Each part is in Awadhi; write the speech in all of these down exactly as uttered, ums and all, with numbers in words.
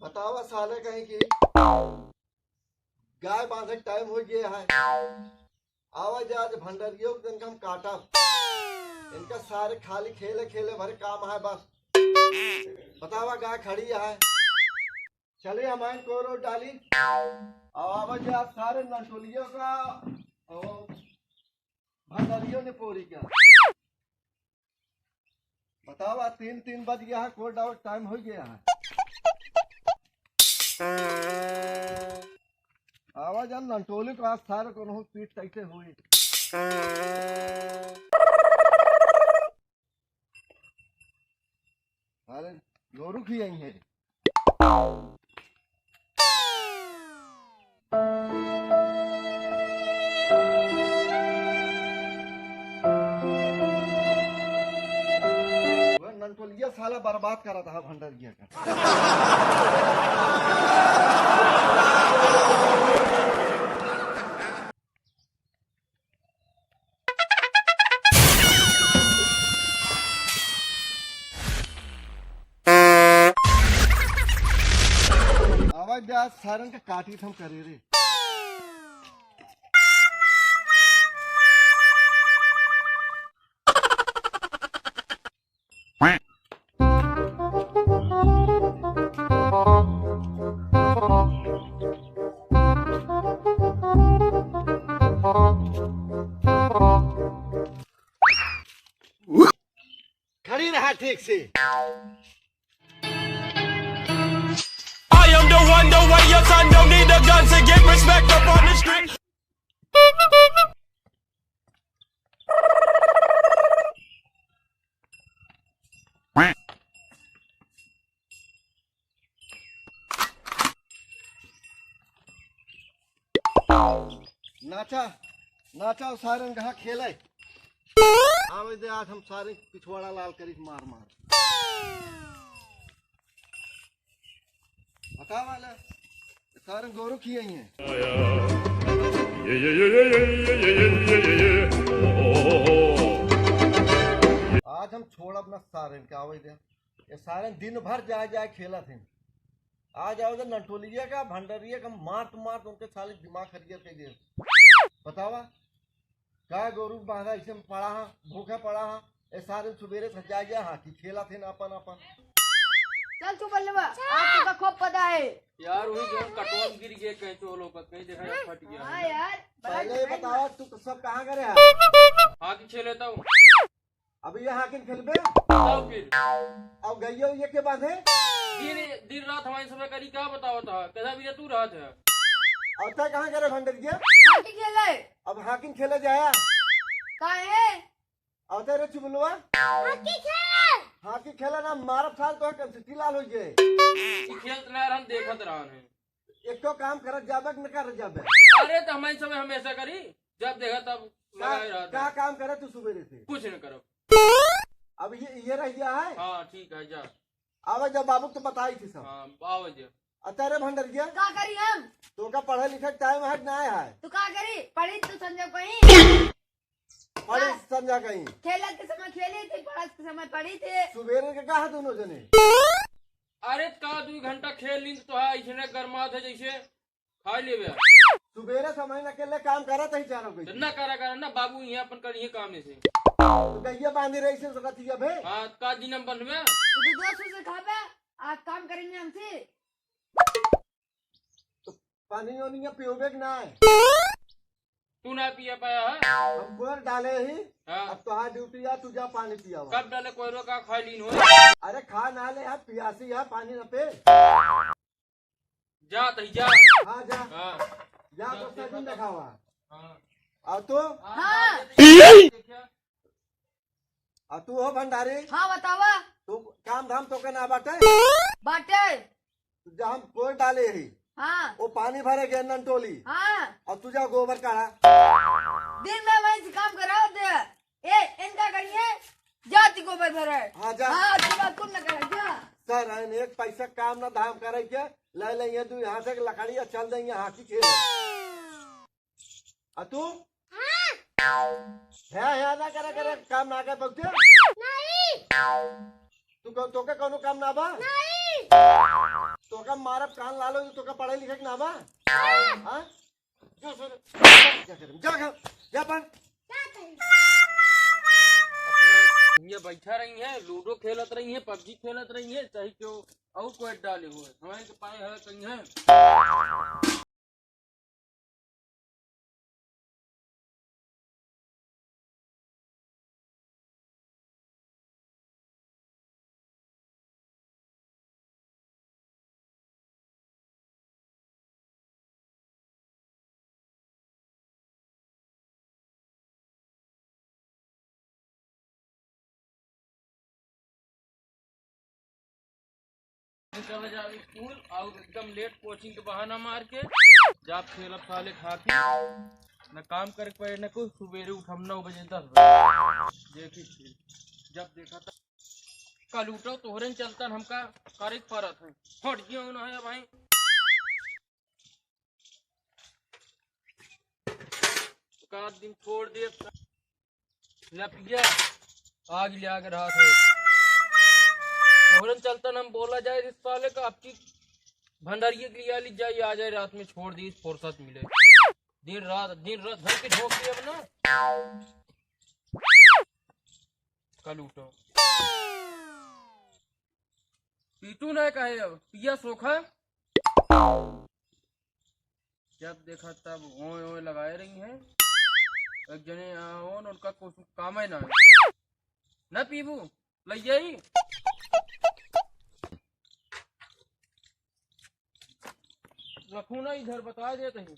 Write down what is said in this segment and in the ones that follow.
बतावा साले कहीं की गाय बांधे के टाइम हो गया है। आवा जा, आज भंडरियो के दिन का हम काटब। इनका सारे खाली खेले खेले भरे काम है बस। बतावा गाय खड़ी है। चलिए हम आइन कोरो डाली। और आवा जा सारे नटोलियों का और भंडरियों ने पोरी का। बतावा, तीन, तीन बज गया है, कोर डाउट टाइम हो गया है। आवा जा नटोली को आज सारे को रहूं पीठ कैसे हुई। अरे, गोरू की यही है। वो ननटोलिया साला बर्बाद करा था भंडरिया का। आवाज दे, आज सारन का काटी थम करे रे। खड़ी रहा ठीक से। I am the one, the way your son don't need a gun to get respect up on the street. नाचा, नाचा और सारन कहाँ खेले। आवे दे, आज हम सारे पिछवाड़ा लाल करी मार मार। हटा वाला, सारे गोरू किए ही हैं। आज हम छोड़ब ना सारे के, आवे दे। ये सारे दिन भर जाए जाए खेलत हैं। आ जाओ तो नटोलिया का, भंडरिया का मारत मारत उनके साले दिमाग हरियर कर दे। बतावा, का गोरू बांधा ऐसे में पड़ा हा, भूखे पड़ा हा। ए सारे सुबेरे से जाए जाए हाँ कि खेलत हैं अपन अपन। चल तू बल्लवा, आज तो खूब पता है। यार, वही जो कटवा में गिर गए कहीं तो लोग कहीं देखा या फट गया। हाँ यार, पहले ये बतावा, तू तो सब कहाँ करे है? हाँ कि खेले तो। अब ये हाकिम खेलबे? तब फिर? अब गइया उइया के बांधे? दिन, दिन रात हमारी समय करी, का बतावत है? कैसा भी तू रहत है? अब तय कहाँ करे भंडरिया? हाकिम खेले। अब हाकिम खेले जाया? काहे? अब तय रे चुगलवा? हाकिम खेले। हाकिम खेले ना, मारब साल तो कम से लाल हो जाए। ई खेलत ना रहन, देखत रहन है। एको काम करत जाबे कि न करत जाबे? अरे, तो हमारी समय हमेशा करी, जब देखा तब का, लगाए रहता का है। काम करे तू सुबेरे से? कुछ न करब। अब ये, ये रह गया है? हाँ, ठीक है, जा। आवे जब बाबू तो बताई थी सब। हाँ, आवे जा। अतरे भंडरिया? का करी हम? तो का पढ़े लिखे टाइम है कि ना है? तो का करी? पढ़ी तो संजय कहीं। पढ़ी का? संजय कहीं। खेलत के समय खेली थी, पढ़त के समय पढ़ी थी। सुबेरे के कहा दोनों जने? अरे का दू घंटा खेल लीन तो है, इसने गरमात है जैसे। खा लेबे। सुबेरे समय न अकेले काम करत ही चारों कोई। तो ना करा करा ना, बाबू यहाँ अपन करिए काम ऐसे। तो गइया बांधे रही से रतिया भे। हाँ, का दिन हम बनबे? तो तू दोस्त से खाबे, आज काम करेंगे हमसे। तो पानी ओनी पियोबे कि ना है? तू ना पिया पाया है? हम बोर डाले ही। हाँ। अब तोहार ड्यूटी आ, तू जा पानी पियावा। कब डाले कोयरो का खा लीन हो? अरे खा ना ले, हम पियासी है, पानी न पे। जा तही जा। हाँ, जा। हाँ। जा, जा, तो देखा सैलून तो। देखावा। हाँ। और तू? हाँ। जा, देखिया। और तू हो भंडारी? हाँ, बतावा। तू काम धाम तो के ना बाटे? बाटे। तू जा हम कोल डाले ही। हाँ। वो पानी भरे गए ननटोली। हाँ। और तू जा गोबर काढ़ा। दिन में वहीं से काम कराओ दे। ए, इनका करिए, जाति को भर भर है। हाँ, जा। हाँ, तू बात कुल न करे, जा। सर, है एक पैसा काम ना धाम करे के, ले ले ये दू यहाँ से लकड़ी और चल देंगे हाथी खेले। आ तू? हाँ। है, है, ना करे, करे, काम ना करे, पहुँचे? नहीं। तू कौ-, तो के कौनो काम ना बा? नहीं। तोका मारब कान लालो, तो तोका पढ़े लिखे के ना बा? हाँ? जा सर, जा घर, जा घर, जा पढ़। ये बैठा रही है, लूडो खेलत रही है, पबजी खेलत रही है, चाहे क्यों और कोई डाले हुए, हमारे के पाए है कहीं है। चला जावे स्कूल और एकदम लेट कोचिंग के बहाना मार के जा खेलब साले खाकी। न काम करे के पड़े, न कुछ। सुबेरे उठम नौ बजे, दस बजे। देखी फिर, जब देखा था कल उठो तोहरे चलतन हमका करे के पड़त है। हट गया ना है भाई। एक आध दिन छोड़ दे। ले पिया, आग ले आग रहा था। तोहरन चलतन हम बोला जाए इस साले का, अब की भंडारिये के लिए ली जाए, आ जाए रात में, छोड़ दी, फुर्सत मिले। दिन रात, दिन रात भर के झोंक दिया ना। कल उठो। पीटू ना कहे अब, पिया सोखा। जब देखा तब ओए ओए लगाए रही हैं। एक जने आओ न, उनका कुछ काम ही ना है। ना पीबू, लई जाई। रखू ना इधर, बता देत ही।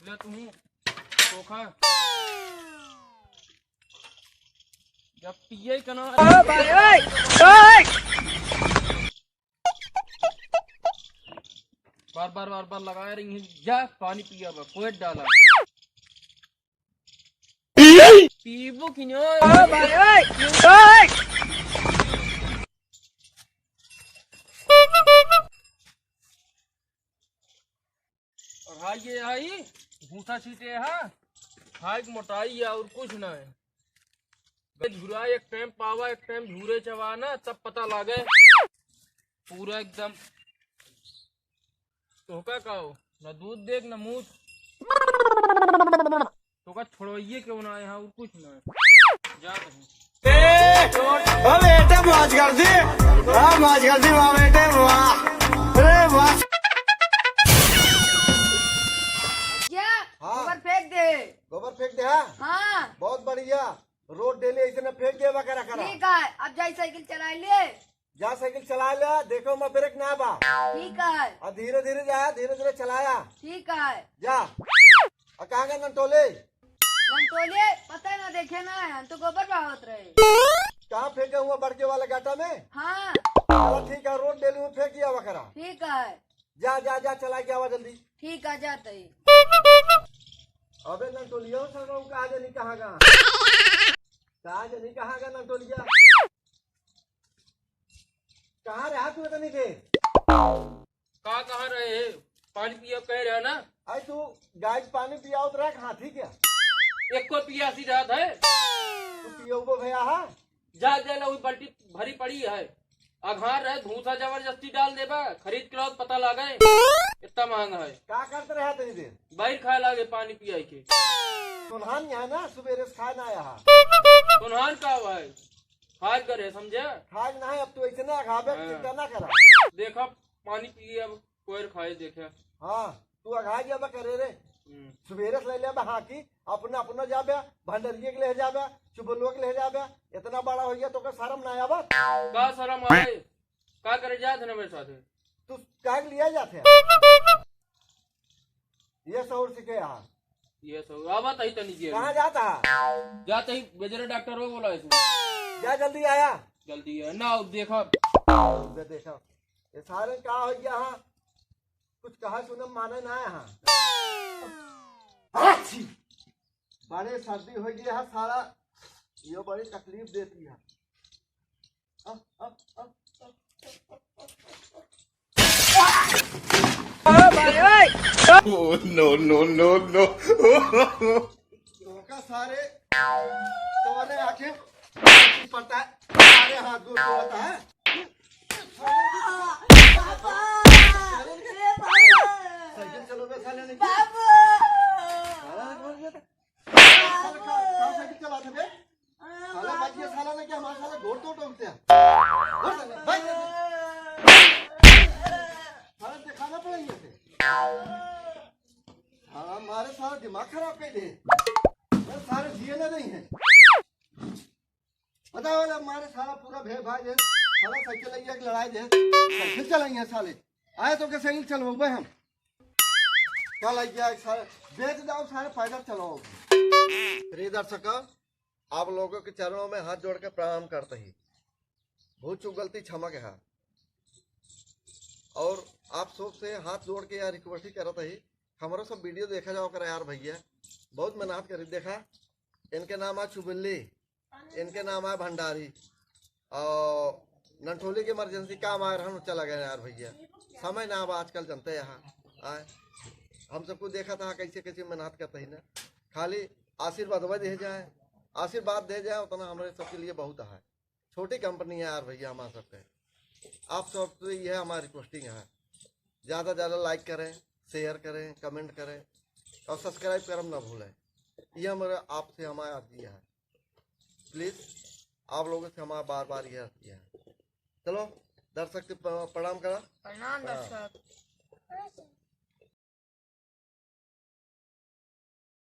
ले तू सोखा। जब पिए के ना ओ भाई, ओए, ओए। बार बार, बार बार लगाए रही हैं। जा पानी पिया बा, कोई डाला। पीबू कि नहीं? ओ भाई, ओए, ओए। और हाँ, ये आई भूसा छीटे हा, खाए के मोटाई है और कुछ ना है। झुरा एक टाइम पावा, एक टाइम झूरे चबाना, तब पता लागे। पूरा एकदम तोहका का हो, ना दूध देख, ना मूत। तोहका छोड़वाइए के ना है, और कुछ ना है। जा कहीं। ए, ओ बेटे, मौज कर दी। वाह, मौज कर दी, वाह बेटे, वाह। अरे वाह। क्या? हाँ। गोबर फेंक दे। गोबर फेंक दे, हाँ? हाँ। बहुत बढ़िया। रोज डेली ऐसे न फेंक देवा करा करा। ठीक है, अब जाई साइकिल चला ले। जा साइकिल चला ले, देखो मैं ब्रेक ना बा। ठीक है। और धीरे धीरे जाया, धीरे धीरे चलाया। ठीक है। जा। और कहाँ गए ननटोले? ननटोले पता ना, देखे ना है, हम तो गोबर बहावत रहे। कहाँ फेंके हुआ बड़के वाला गाटा में? हाँ। चला ठीक है, रोज डेली में फेंक दिया वकरा। ठीक है। जा, जा, जा, चला के आवा जल्दी। ठीक है, जात ही। अबे ननटोलिया, सर, वो कहाँ जानी, कहाँ गा? कहाँ जानी, कहाँ गा ननटोलिया? कहाँ रहा तू इतनी देर? का कहाँ रहे है? पानी पिया कह रहा ना? अरे तू गाय के पानी पियावत रहा, हाथी क्या? एक को पियासी रहत है। तू पियोबो भैया हा? जा, जा, ला, वही बाल्टी भरी पड़ी है। अघार रहे, भूसा जबरदस्ती डाल देबा, खरीद के लाओ, पता लागे। इतना महंगा है। का करत रहा तनी देर? बाहर खाए लागे, पानी पियाई के। सुनहान यहाँ ना, सुबेरे से खाए ना आया हा। सुनहान का हुआ है? खाए करे, समझे? खाए ना है, अब तू ऐसे ना खाबे, हाँ। चिंता ना करा। देखा, पानी पिए, अब कोयर खाए, देखे। हाँ, तू अघा गया बा करे रे। हम्म। सुबेरे से ले ले बा हाँकी, अपना, अपना जाबे, भंडरिये के ले जाबे, चुबलुआ के ले जाबे, इतना बड़ा हो गया, तोके शर्म ना आवा? का शर्म आवे? का करे जात है ना मेरे साथे? तू काहे के लिया जात है? ये सहूर सीखे यहाँ। ये सहूर, आवा तही तनी देर कहाँ में। जाता है? जात ही, बेजरे डॉक्टर हो बोला है तू। जा जल्दी आया। जल्दी है ना, देखा। दे देखा। ये सारे का हो गया हाँ? कुछ कहा सुनम माने ना है हाँ। अच्छी। बड़े सर्दी हो गया है सारा, ये बड़ी तकलीफ देती है। अब, अब, अब, अब, अब, अब, अब। Oh, no, no, no, no। धोखा सारे, तुम्हारे आंखें पड़ता है, सारे हाँ। आपको क्या होता है? साइकिल चलोगे साले ने क्या? साला एक बार ये तो, साला का, का साइकिल चलाते बे? साला बच गया, साला ने क्या हमारा साला गोड़ तो टोकते हैं। गोड़ से, भाई से। साला दिखाना पड़ेगा इसे। साला हमारे साला दिमाग खराब कर दे। सारे जिए ना नहीं है। बताओ ना, मारे साला पूरा भे भाई दे, साला साइकिल लइया के लड़ाई दे, साइकिल चलाइए साले। आए तो के साइकिल चलवाओ भाई हम। कल आई गया एक सारे, बेच दो सारे, पैदल चलाओ। प्रिय दर्शकों, आप लोगों के चरणों में हाथ जोड़ के प्रणाम करते ही, भूल चूक गलती क्षमा के हा। और आप सब से हाथ जोड़ के यार रिक्वेस्ट ही करत ही, हमरो सब वीडियो देखा जाओ करे यार भैया, बहुत मेहनत करी। देखा, इनके नाम है चुबिल्ली, इनके नाम है भंडारी, और नंठोली के इमरजेंसी काम आए रहन, चला गए यार भैया। समय ना अब आजकल जनते यहाँ आए, हम सबको देखा था कैसे कैसे मेहनत करते ही ना। खाली आशीर्वाद दे जाए, आशीर्वाद दे जाए, उतना हमारे सबके लिए बहुत है। छोटी कंपनी है यार भैया हमारे सबके। आप सबसे यह हमारी रिक्वेस्टिंग है, ज़्यादा ज़्यादा लाइक करें, शेयर करें, कमेंट करें और सब्सक्राइब करम ना भूलें। ये हमारा आपसे हमारा अर्जी है। प्लीज, आप लोगों से हमारा बार बार ये अर्जी है। चलो, दर्शक से प-, प्रणाम करा। प्रणाम हाँ। दर्शक।